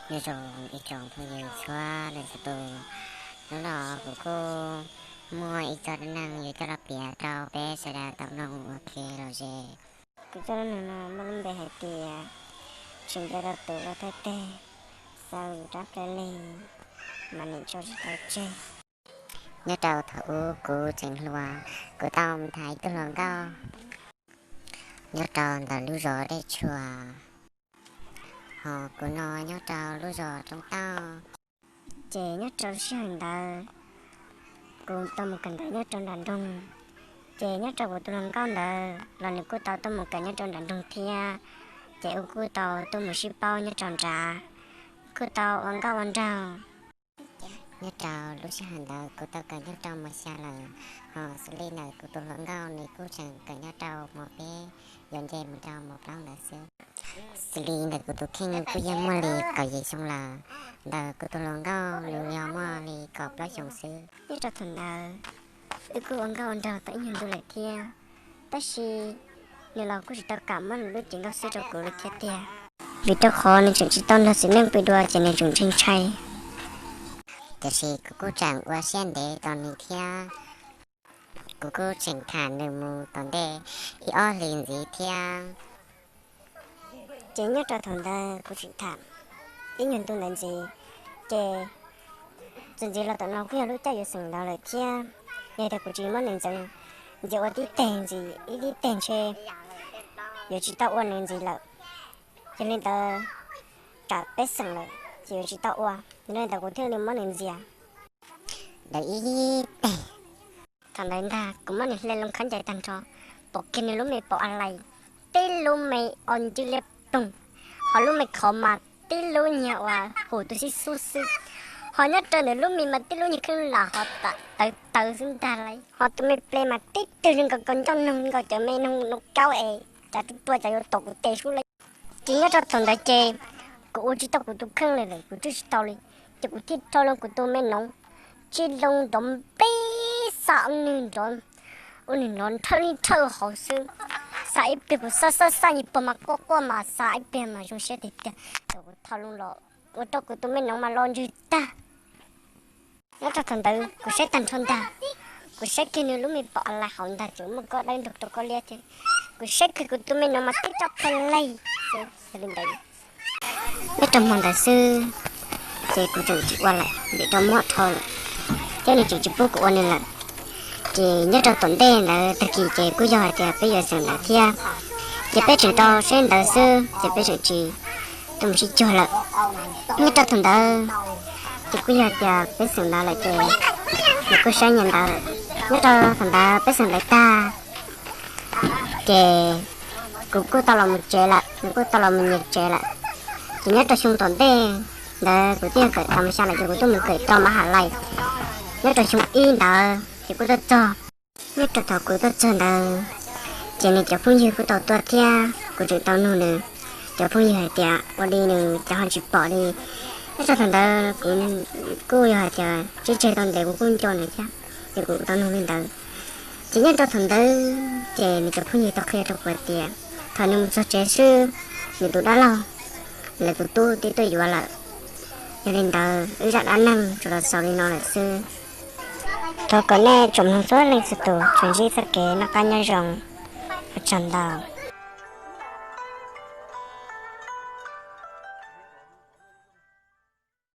Nyob zoo ib tsoom phooj ywg txhua leej txhua tus, hnub no kuv kuj muaj ib txoj dab neeg yuav coj los piav rau peb sawv daws tau mloog ua ke los ze. Kuv txoj dab neeg no muaj lub npe hais tias tsis nco rau tus ua thawj teg, xav rab plawv lig mas nim tso tsis tau tseg. Nyob rau thaum ub kuv tseem hluas, kuv tau mus tham ib tug hluas nkauj nyob rau ntawm lub zos Dej Tshua, hos kuv no nyob rau lub zos Roob Tauj. Ces nyob rau lub sij hawm ntawd kuv tau mus kawm ntawv nyob rau nram nroog, ces nyob rau kuv tus hluas nkauj ntawd los nws kuj tau tuaj mus kawm nyob rau nram nroog thiab, ces wb kuj tau tuaj mus sib paub nyob rau nrad, kuj tau ua nkauj ua nraug. Nyob rau lub sij hawm ntawd kuv tau kawm nyob rau mos xya lawm, hos xws li ntawm kuv tus hluas nkauj nws kuj tseem kawm nyob rau mos peb, yuav nce mus rau mos plaub ntawd xwb. Xws li ntawm kuv tus kheej kuj yeej muaj li kaum yim xyoo lawm, ntawm kuv tus hluas nkauj nws yog muaj li kaum plaub xyoo xwb. Nyob rau thaum ntawd wb kuj ua nkauj ua nraug tau ib nyuag ntu lawm thiab, tab sis nws los kuj tsis tau kam muab nws lub cev nkauj xwb rau kuv li thiab tiag, vim rau qhov nws tseem tsis tau nrog txiv neej pw dua ces nws tseem ntshai ntshai. Tiam sis kuv kuj tseem ua siab ntev tos nws thiab, kuv kuj tseem tham nws mus tom ntej ib ob hlis ntxiv thiab. Ces nyob rau thaum ntawd kuv tseem tham ib nyuag ntu ntawd ntxiv, ces txuas ntxiv los tom no kuj yog lub caij yuav xeem ntawv lawm thiab. Yog tias kuv tsis muab nws ntxeev, nws ua tib teg ntxiv ib tib teg ntshe yuav tsis tau ua nws ntxiv lawm. Yog li ntawd, tsam peb xeem lawm ces yuav tsis tau ua, yog li ntawd kuv thiaj li muab nws ntxias ntawd ib teg. Thaum ntawd ntag kuv muab nws hle loo khaub ncaws tag nrho, pom kiag nws lub me paum a lais, tib lub me o ncw liab ploog, hos lub me khov mas tib lub nyuag uas hum tus xib xub xwb, hos nyob rau ntawm lub mis mas tib lub nyuag kheej lam hov tawv tawv xwb ntag lauj, hos tus me ple mas tib tug li nkaus kaus ncauj noog li nkaus cov me noog noo kaub es cas tua cas yuav tom kuv tes sub lauj. Ces nyob rau thaum ntawd ces kuv ua tsis tau kuv tus kheej li lawm, kuv tswj tsis tau li, ces kuv thiaj rho loo kuv tus me noov tsib loo nrov npe, xa ua nws nrov, ua nws nrov nrhawj li nrhawj hauv xwb. Xa ib pliag kuv xa xa xa nyuag pog mas quaj quaj mas xa ib pliag mas zoo siab tiag tiag, ces kuv rho loo los ua rau kuv tus me noov mas los ntswg tag. Nyob rau thaum ntawd kuv saib tag nrho ntag, kuv saib kiag nws lub me paum a lais hauv ntag tseem muaj kob dawb ntug rau kob liab thiab, kuv saib kiag kuv tus me noov mas tib rab plhaw leej xwb. Yog li ntawd, nyob rau hmo ntawd xwb ces kuv tseem tsis ua lawm vim rau mob dhau lawm, thiab nws tseem tsis pub kuv ua nws lawm. Ces nyob rau tom ntej ntawd tag kis ces kuj yog hais tias peb yuav xeem ntawv thiab, ces peb tseem rau saib ntawv xwb ces peb tseem tsis tuaj mus sib cuag lawm. Nyob rau thaum ntawd ces kuj yog hais tias peb xeem ntawv lawm ces nws kuj saib nyias ntawv lawm. Nyob rau thaum ntawd peb xeem ntawv tag ces kuv kuj tau los mus tsev lawm, nws kuj tau los mus nyias tsev lawm. Ces nyob rau xyoo tom ntej ntawd kuv twb yog kawm tau mos xya lawm ces kuv tuaj mus kawm rau mab ha lais nyob rau xyoo ib ntawd ces kuj tuaj txog. Nyob rau thaum kuv tuaj txog ntawd ces nws cov phooj ywg kuj tau tuaj thiab kuv tseem tau nug nws cov phooj ywg hais tias ua li nws cas ho tsis pom li. Nyob rau thaum ntawd kuv kuj yog hais tias tsib tseg tau ntev kuv kuj nco nws thiab, ces kuv tau nug li ntawd. Ces nyob rau thaum ntawd ces nws cov phooj ywg tau qhia rau kuv hais tias thaum nws mus txog tsev xwb, nws tus dab laug, lawv tus tub twb tuaj yuav lawm. Yog li ntawd wb zaj dab neeg tsuas los xaus li no lawm xwb. Thov kom nej tsoom mloog txhua leej txhua tus tsuas ntsib txoj kev noj qab nyob zoo. Ua tsaug ntau.